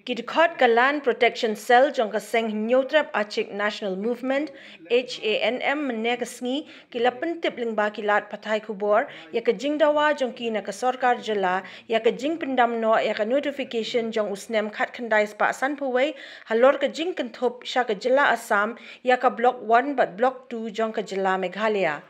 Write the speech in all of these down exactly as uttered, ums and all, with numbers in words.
Ki dkhot ka Land Protection Cell jong ka seng Hynñiewtrep Achik National Movement, H A N M, mynne ka sngi ki la pyntip lyngba ki lad pathai khubor ïa ka jingdawa jong ki na ka sorkar jylla ïa ka jingpyndam noh ïa ka notification jong u snem khatkhyndai spah sanphew wei halor ka jingkynthup sha ka jylla Assam ïa ka Block One bad Block Two jong ka jylla Meghalaya.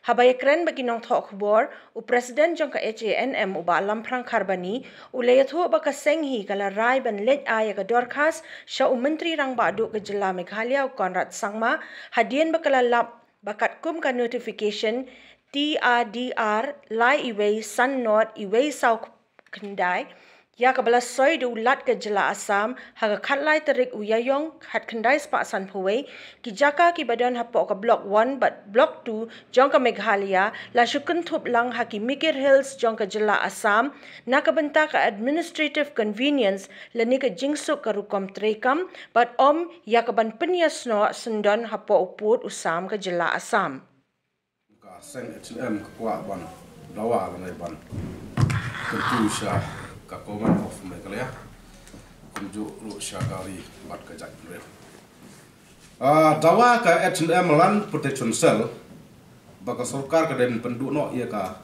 Haba ïakren bad ki nongthoh khubor, u President jong ka H A N M, u Bah Lamphrang Kharbani, u la ïathuh ba ka seng hi ka la rai ban leit ai ïa ka dorkhas sha u Myntri Rangbah Duh ka jylla Meghalaya, u Conrad Sangma, hadien ba ka la lap ba katkum ka notification T A D R lai iwei san not iwei saw khyndai, ïa kaba la soi da u Lat ka jylla Assam ha ka khatlai tarik u Ïaïong khatkhyndai spah sanphew wei, ki jaka kiba don hapoh ka Block One bad Block Two jong ka Meghalaya la shu kynthup lang ha ki Mikir Hills jong ka jylla Assam na ka bynta ka administrative convenience lane ka jingsuk ka rukom treikam bad ym ïa kaban pynïasnoh syndon hapoh u pud u sam ka jylla Assam. Ka seng H A N M ka kwah ban dawa lane ban kyntu sha ka Government of Meghalaya, kumjuh ruh sha ka ri bad ka jaitbynriew. Ah, dawa ka H A N M Land Protection Cell ba ka sorkar ka dei ban pynduh noh ïa ka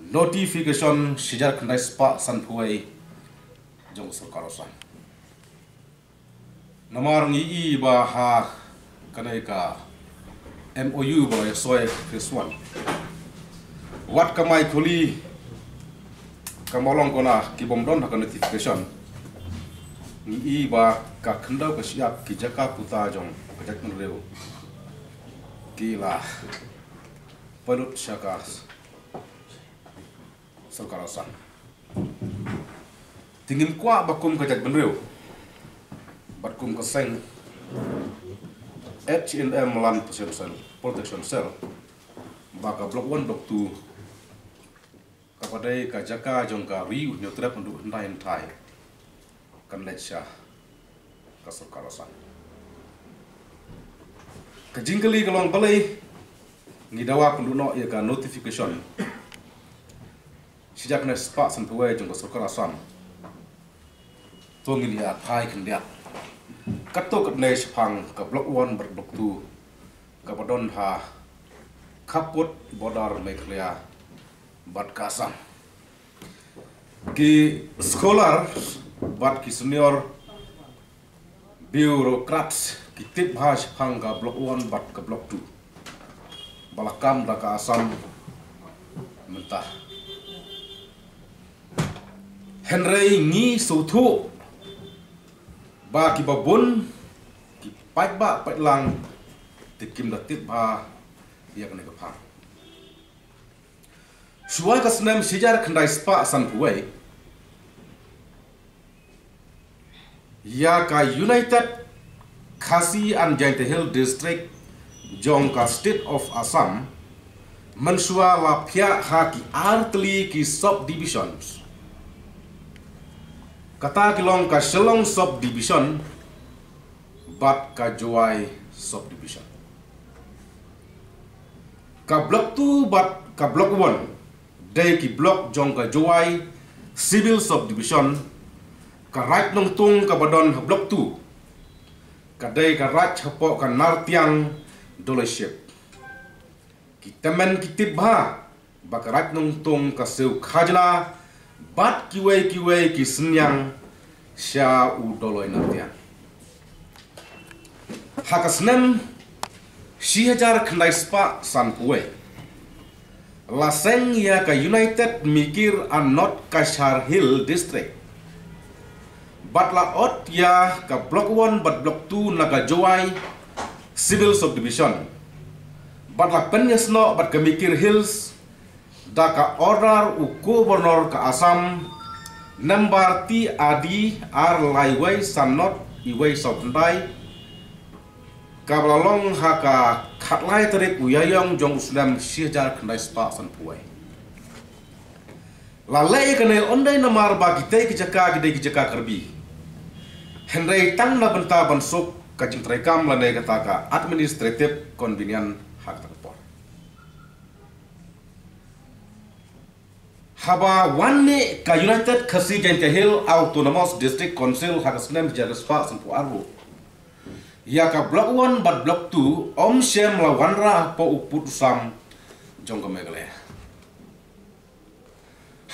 notification shi hajar khyndai spah sanphew wei jong ka sorkar Assam. Namar ngi i ba ha kane ka M O U ba la soi phase one, wat ka Maikhuli, ka Mawlong Kona, ki bym don ha ka notification. Ngi i ba ka khyndew ka shyiap ki jaka puta jong ka jaitbynriew ki la pynlut sha ka sorkar Assam. Te ngim kwah ba kum ka jaitbynriew bad kum ka seng H A N M Land Protection Cell, Protection Cell, ba ka Block One, Block Two, kaba dei ka jaka jong ka ri u Hynñiewtrep Ynduh Hyndai Hynthai, kan leit sha ka sorkar Assam. Ka jingkylli ka long balei ngi dawa pynduh noh ïa ka notification shi hajar khyndai spah sanphew wei jong ka sorkar Assam. To ngin ïa phai khyndiat. Katto katne shaphang ka Block One bad Block Two kaba don ha khappud border Meghalaya bad ka Assam. Ki scholar bad ki senior bureaucrats ki tip bha shaphang ka Block One bad ka Block Two ba la kam da ka Assam mynta. Hynrei ngi sngewthuh ba kiba bun ki paidbah paidlang te kim da tip bha ïa kane ka phang. Shuwa ka snem shi hajar khyndai spah sanphew wei, ïa ka United Khasi and Jaintia Hills District jong ka State of Assam, mynshuwa la phiah ha ki artylli ki subdivisions. Kata ki long ka Shillong Subdivision bad ka Jowai Subdivision. Ka Block Two bad ka Block One dei ki block jong ka Jowai Civil Subdivision. Ka Raid Nongtung kaba don ha Block Two ka dei ka raid hapoh ka Nartiang Doloi Ship. Ki tymmen ki tip bha ba ka Raid Nongtung ka siew khajna bad kiwei kiwei ki synñiang sha u Doloi Nartiang. Ha ka snem shi hajar khyndai spah sanphew wei, la seng ïa ka United Mikir and North Cachar Hill District bad la ot ïa ka Block One bad Block Two na ka Jowai Civil Subdivision bad la pynïasnoh bad ka Mikir Hills da ka order u Governor ka Assam number T A D R lai wei san not iwei saw khyndai, kaba la long ha ka khatlai tarik u Ïaïong jong u snem shi hajar khyndai spah sanphew wei. La leh ïa kane ym dei namar ba kitei ki jaka ki dei ki jaka Karbi, hynrei tang na bynta ban suk ka jingtreikam lane kata ka administrative convenience ha kata ka por. Haba wan mih ka United Khasi Jaintia Hills Autonomous District Council ha ka snem hajar khyndai spah sanphew arphew, ïa ka Block One bad Block Two ym shym la wanrah hapoh u pud u sam jong ka Meghalaya.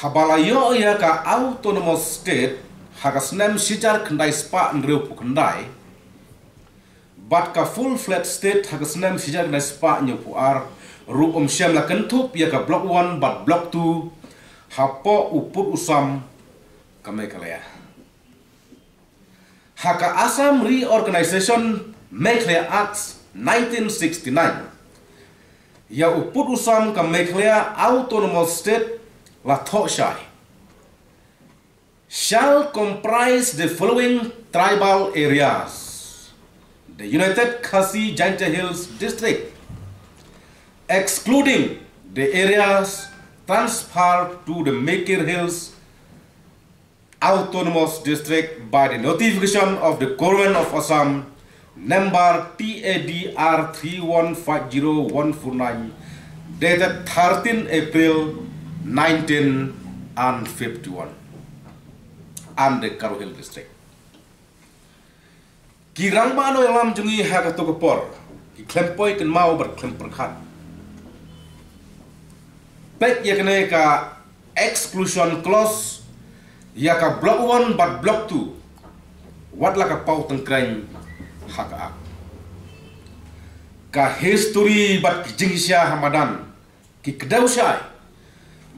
Haba la ïoh ïa ka Autonomous State ha ka snem shihajar khyndai spah hynriewphew khyndai bad ka full-fledged state ha ka snem shihajar khyndai spah hynñiewphew ar, ruh ym shym la kynthup ïa ka Block One bad Block Two hapoh u pud u sam ka Meghalaya. Ha ka Assam Reorganization Meghalaya Act nineteen sixty-nine, ïa u pud u sam ka Meghalaya Autonomous State la thoh shai: shall comprise the following tribal areas: the United Khasi Jaintia Hills District, excluding the areas transferred to the Mikir Hills Autonomous District by the notification of the Government of Assam number T A D R three one five zero one four nine, dated thirteen April nineteen and fifty-one, and the Garo Hill District. Ki rangbah nongïalam jong ngi ha kato ka por ki khlem poi kynmaw bad khlem pyrkhat. Peit ïa kane ka exclusion clause ïa ka Block One bad Block Two, wat la ka paw tyngkreiñ ha ka Act. Ka history bad ki jingshisha ha madan ki kdew shai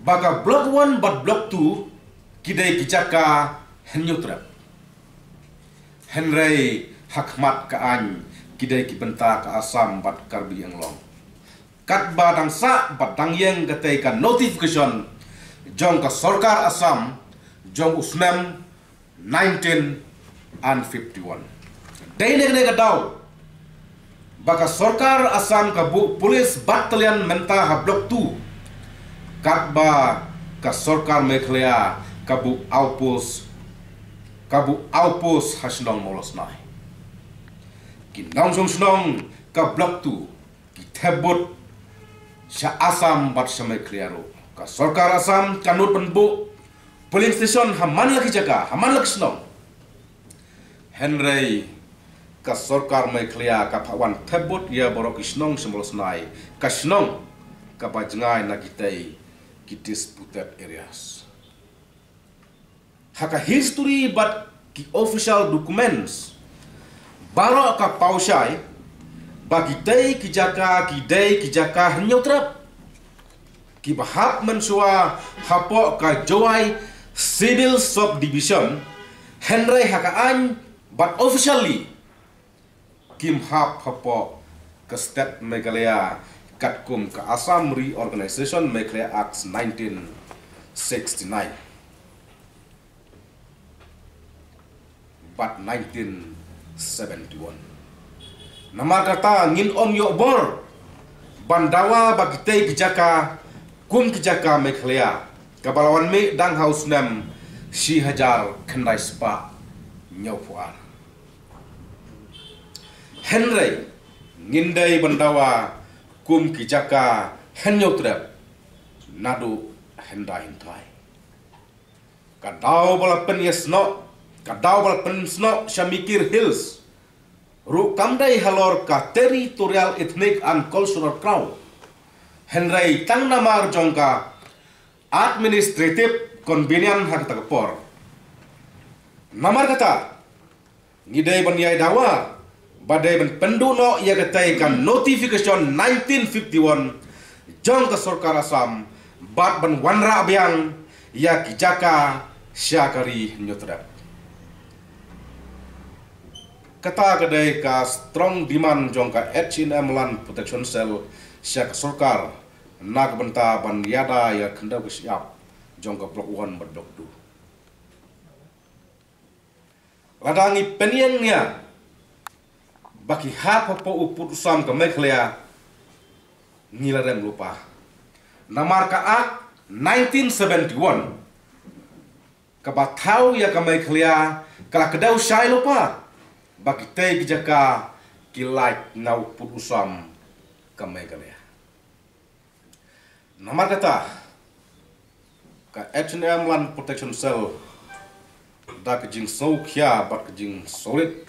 ba ka Block One bad Block Two ki dei ki jaka Hynñiewtrep, hynrei ha khmat ka aiñ ki dei ki bynta ka Assam bad Karbi Anglong. Katba dang sah bad dang ïeng katei ka notification jong ka sorkar Assam jong u snem nineteen and fifty-one. Dei na kane ka daw ba ka sorkar Assam ka buh police battalion mynta ha Block Two, katba ka sorkar Meghalaya ka buh outpost, ka buh outpost ha shnong Mawlasnai. Ki nongshong shnong ka Block Two ki thep vote sha Assam bad sha Meghalaya ruh. Ka sorkar Assam ka nud ban buh polling station ha man la ki jaka, ha man la ki shnong. Hynrei ka sorkar Meghalaya ka phah wan thep vote ïa baroh ki shnong sha Mawlasnai, ka shnong kaba jngai na kitei ki disputed areas. Ha ka history bad ki official documents baroh ka paw shai ba kitei ki jaka ki dei ki jaka Hynñiewtrep, kiba hap mynshuwa hapoh ka Jowai Civil Subdivision, hynrei ha ka aiñ bad officially kim hap hapoh ka state Meghalaya katkum ka Assam Reorganization Meghalaya Act nineteen sixty-nine bad nineteen seventy-one. Namar kata ngin ym ïoh bor ban dawa ba kitei ki jaka kum ki jaka Meghalaya kaba la wan mih dang ha u snem shi hajar khyndai spah hynñiewphew ar. Hynrei ngin dei ban dawa kum ki jaka Hynñiewtrep naduh hyndai hyntai. Ka daw ba la pynïasnoh, ka daw ba la pynsnoh sha Mikir Hills ruh kam dei halor ka territorial, ethnic and cultural kraw, hynrei tang namar jong ka administrative convenience ha kata ka por. Namar kata ngi dei ban ïai dawa ba dei ban pynduh noh ïa katei ka notification nineteen fifty-one jong ka sorkar Assam bad ban wanrah biang ïa ki jaka sha ka ri Hynñiewtrep. Kata ka dei ka strong demand jong ka H A N M Land Protection Cell sha ka sorkar na ka bynta ban ïada ïa ka khyndew ka shyiap jong ka Block One bad Block Two. Lada ngi pynïeng nia ba ki hap hapoh u pud u sam ka Meghalaya, ngi la rem lypa. Namar ka Act nineteen seventy-one kaba thaw ïa ka Meghalaya ka la kdew shai lypa ba kitei ki jaka ki lait na u pud u sam ka Meghalaya. Namar kata Ka H and M Land Protection Cell, da ka jingsngewkhia bad ka jingsngewrit,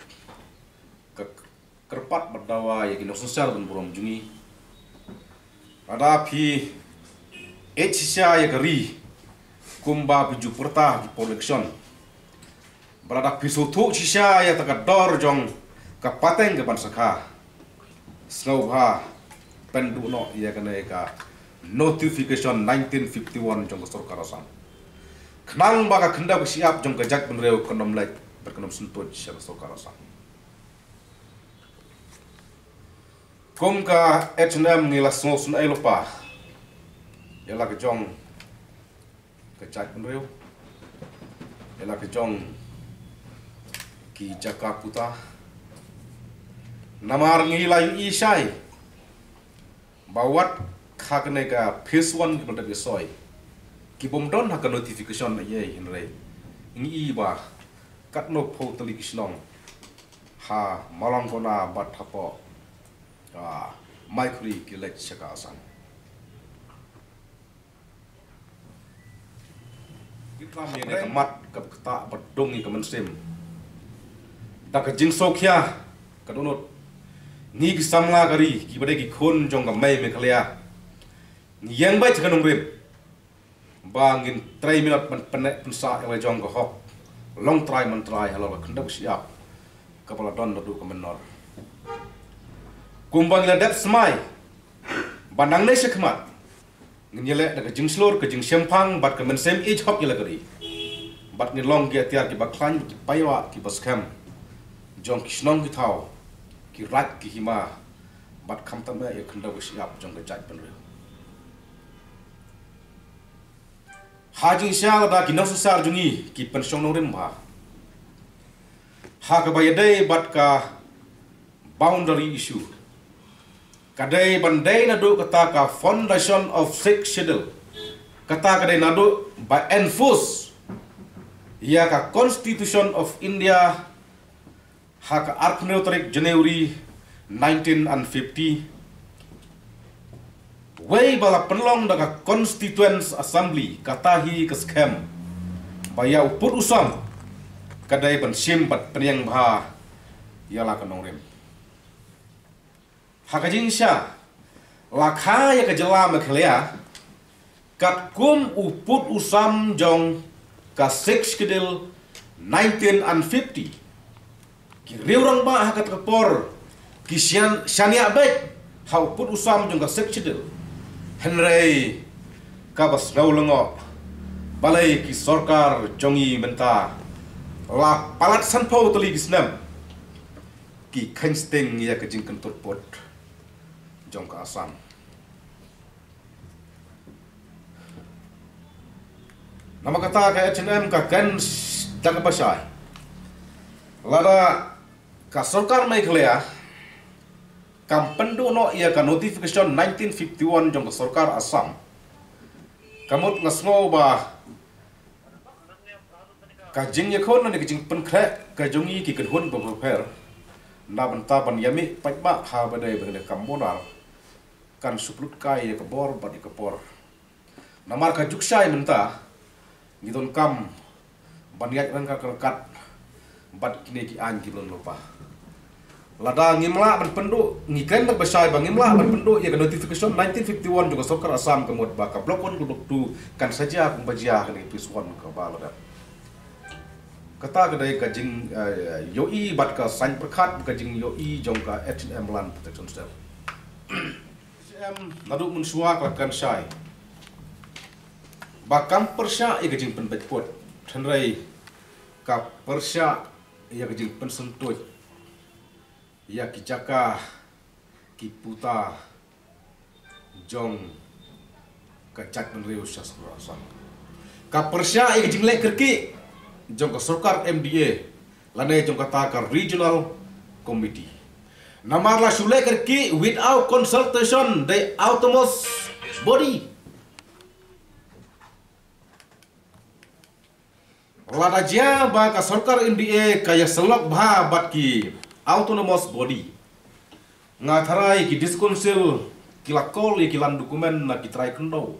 ka kyrpad bad dawa ïa ki nongsynshar ban burom jong ngi. Lada phi ïeit shisha ïa ka ri, kumba phi ju pyrta ha ki por election, ba lada phi sngewthuh shisha ïa kata ka dor jong ka pateng ka ban sakha, sngewbha pynduh noh ïa kane ka notification nineteen fifty-one jong ka sorkar Assam. Khnang ba ka khyndew ka shyiap jong ka jaitbynriew kan ym leit bad kan ym syntuid sha ka sorkar Assam. Kum ka H and M ngi la sngewsynei lypa ïa la ka jong ka jaitbynriew, ïa la ka jong ki jaka puta. Namar ngi la ïohi shai ba wat ha kane ka phase one ki ban dep ïasoi, ki bym don ha ka notification ïa, hynrei ngi i ba katno phew tylli ki shnong ha Malangkona bad hapoh, ah, Maikhuri ki leit sha ka Assam. Ngi klam ïa ka mat ka ktah bad dong ïa ka mynsiem. Da ka jingsngewkhia ka dohnud, ngi ki samla ka ri, kiba dei ki khun jong ka mei Meghalaya, ngi ïeng beit ha ka nongrim ba ngin trei minot ban pynneh pynsah ïa la jong ka hok, long trai man trai halor ka khyndew ka shyiap kaba la don naduh ka mynnor. Kumba ngi la dep smai ba nangne shakhmat ngin ïaleh da ka jingshlur, ka jingshemphang bad ka mynsiem ïeit hok ïa la ka ri, bad ngin long ki atiar kiba khlaiñ, ki paidbah kiba skhem jong ki shnong ki thaw, ki raid ki hima, bad khamtam eh ïa ka khyndew ka shyiap jong ka jaitbynriew. Ha jingshisha lada ki nongsynshar jong ngi ki pynshong nongrim bha ha kaba ïadei bad ka boundary issue, ka dei ban dei naduh kata ka foundation of Sixth Schedule. Kata ka dei naduh ba enforce ïa ka Constitution of India ha ka arphew tarik January nineteen and fifty, wei ba la pynlong da ka Constituent Assembly, kata hi ka skhem ba ïa u pud u sam ka dei ban shim bad pynïeng bha ïa la ka nongrim. Ha ka jingshisha, la kha ïa ka jylla Meghalaya katkum u pud u sam jong ka Sixth Schedule nineteen and fifty. Ki riew rangbah ha kata ka por ki shaniah, shaniah beit ha u pud u sam jong ka Sixth Schedule. Hynrei kaba sngew lyngngoh, balei ki sorkar jong ngi mynta la palat sanphew tylli ki snem ki kheiñ sting ïa ka jingkyntur pud jong ka Assam. Namar kata ka H and M ka kren da kaba shai. Lada ka sorkar Meghalaya kam pynduh noh ïa ka notification nineteen fifty-one jong ka sorkar Assam, ka mut nga sngew ba ka jingïakhun ne ka jingpynkhreh ka jong ngi ki kynhun ba pher pher na bynta ban ïamih paidbah ha ba dei ba dei kam bonar kan shu pynlut kai ïa ka bor bad ïa ka por. Namar ka juk shai mynta ngi donkam ban ïaid ryngkat ryngkat bad kine ki aiñ kiba long lypa. Lada ngim lah ban pynduh, ngi kren da kaba shai ba ngim lah ban pynduh ïa ka notification nineteen fifty-one jong ka sorkar Assam ka mut ba ka Block One ka Block Two kan sa jia kumba jia ha kane ka phase one kaba la dep. Kata ka dei ka jing, eh, ïohi bad ka saiñ pyrkhat, ka jingïohi jong ka H and M Land Protection Cell. H and M naduh mynshuwa ka la kren shai ba kam pyrshah ïa ka jingpynbeit pud, hynrei ka pyrshah ïa ka jingpynsyntuid ïa ki jaka ki puta jong ka jaitbynriew sha shnong. Ka pyrshah ïa ka jingleh kyrkieh jong ka sorkar M D A lane jong kata ka regional committee. Namar la shu leh kyrkieh without consultation the autonomous body. Lada jia ba ka sorkar M D A ka ïa syllok bha bad ki autonomous body, nga tharai ki district council ki la call ïa ki land document na ki trai khyndew.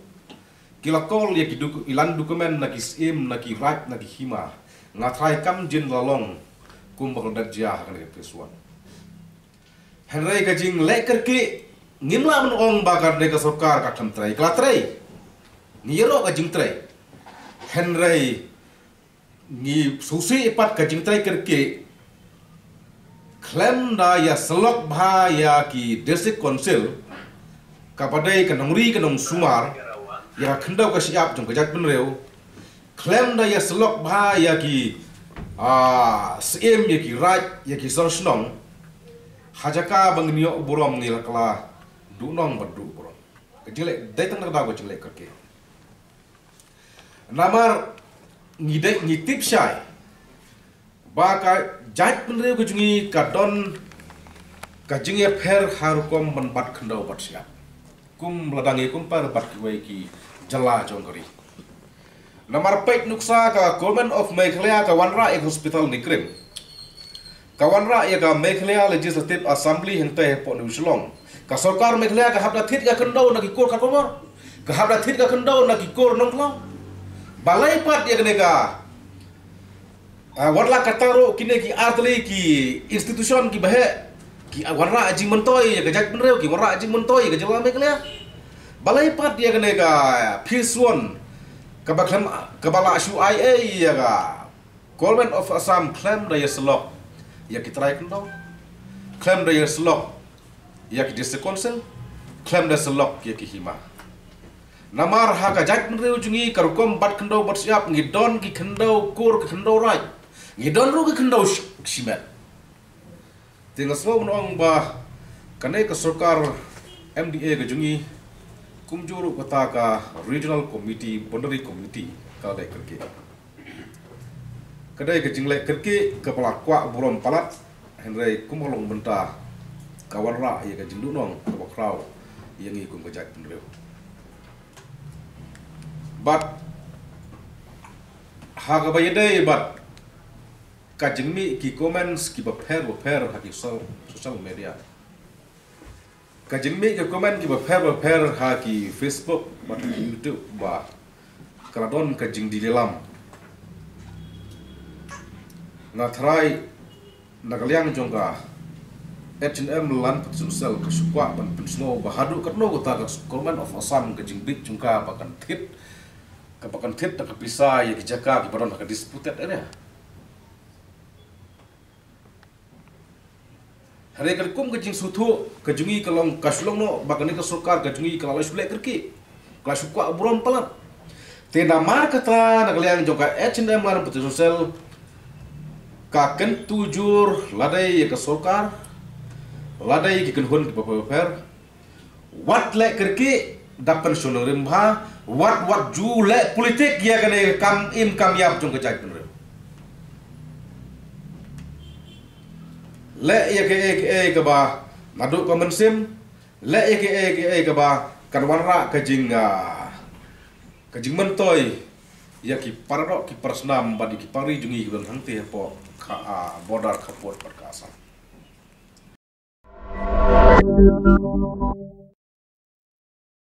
Ki la call ïa ki duk-, i lang document na ki syiem, na ki raid, na ki hima. Nga trai kam jin la long kumba ka la dep jia ha kane ka phase one. Hynrei ka jingleh kyrkieh, ngim lah ban ong ba kane ka sorkar kam trei, ka la trei. Ngi ïaroh ka jingtrei. Hynrei ngi sngewsih pat ka jingtrei kyrkieh, khlem da ïa syllok bha ïa ki District Council, kaba dei ka nongri ka nongsumar ïa ka khyndew ka shyiap jong ka jaitbynriew, khlem da ïa syllok bha ïa ki, ah, syiem, ïa ki raid, ïa ki sor shnong, ha jaka ba ngin ïoh burom ngi la kylla duhnong bad duh burom. Ka jingleh, dei tang da ka daw ka jingleh kyrkieh. Namar ngi dei, ngi tip shai ba ka jaitbynriew ka jong ngi ka don ka jingïapher ha rukom ban bat khyndew bat shyiap, kum lada ngi compare bad kiwei ki jylla jong ka ri. Namar peit nuksa, ka Government of Meghalaya ka wanrah ïa ka hospital Nongkrem, ka wanrah ïa ka Meghalaya Legislative Assembly hangta hapoh New Shillong. Ka sorkar Meghalaya ka hap da thied ka khyndew na ki kur Kharkongor, ka hap da thied ka khyndew na ki kur Nongkhlaw. Balei pat ïa kane ka, ah, wat la katta ruh kine ki artylli ki institution kiba heh ki, ah, wanrah jingmyntoi ïa ka jaitbynriew, ki wanrah jingmyntoi ïa ka jylla Meghalaya? Balei pat ïa kane ka phase one kaba khlem, kaba la shu ai ei ïa ka Government of Assam khlem da ïa syllok ïa ki trai khyndew, khlem da ïa syllok ïa ki District Council, khlem da syllok ïa ki hima? Namar ha ka jaitbynriew jong ngi, ka rukom bat khyndew bat shyiap, ngi don ki khyndew kur, ki khyndew raid, ngi don ruh ki khyndew sh-, shimet. Te nga sngew ban ong ba kane ka sorkar M D A ka jong ngi, kumjuh ruh kata ka Regional Committee, Boundary Committee, ka la dei kyrkieh. Ka dei ka jingleh kyrkieh kaba la kwah burom palat, hynrei kumba long mynta ka wanrah ïa ka jingduhnong kaba khraw ïa ngi kum ka jaitbynriew. Bad ha kaba ïadei bad ka jingmih ki comments kiba pher ba pher ha ki social, social media. Ka jingmih ki comment kiba pher ba pher ha ki Facebook bad ha ki YouTube ba ka la don ka jingdih lam. Nga tharai na ka liang jong ka H and M Land Protection Cell ka shu kwah ban pynsngew ba haduh katno kata ka Government of Assam ka jingbit jong ka ba kan thied, ka ba kan thied da ka pisa ïa ki jaka kiba don ha ka disputed area. Hynrei ka kum ka jingsngewthuh ka jong ngi ka long, ka shu long noh ba kane ka sorkar ka jong ngi ka la shu leh kyrkieh, ka la shu kwah burom palat. Te namar kata na ka liang jong ka H and M Land Protection Cell ka kyntu jur lada ïa ka sorkar, lada ïa ki kynhun kiba pher ba pher. Wat leh kyrkieh da pynshong nongrim bha, wat, wat ju leh politik ïa kane ka kam im kam ïap jong ka jaitbynriew. Leh ïa kaei kaei kaba naduh ka mynsiem, leh ïa kaei kaei kaba kan wanrah ka jing, ah, ka jingmyntoi ïa ki paradoh ki parasnam bad ïa ki pari jong ngi kiba hangtei hapoh ka, ah, border khappud bad ka Assam.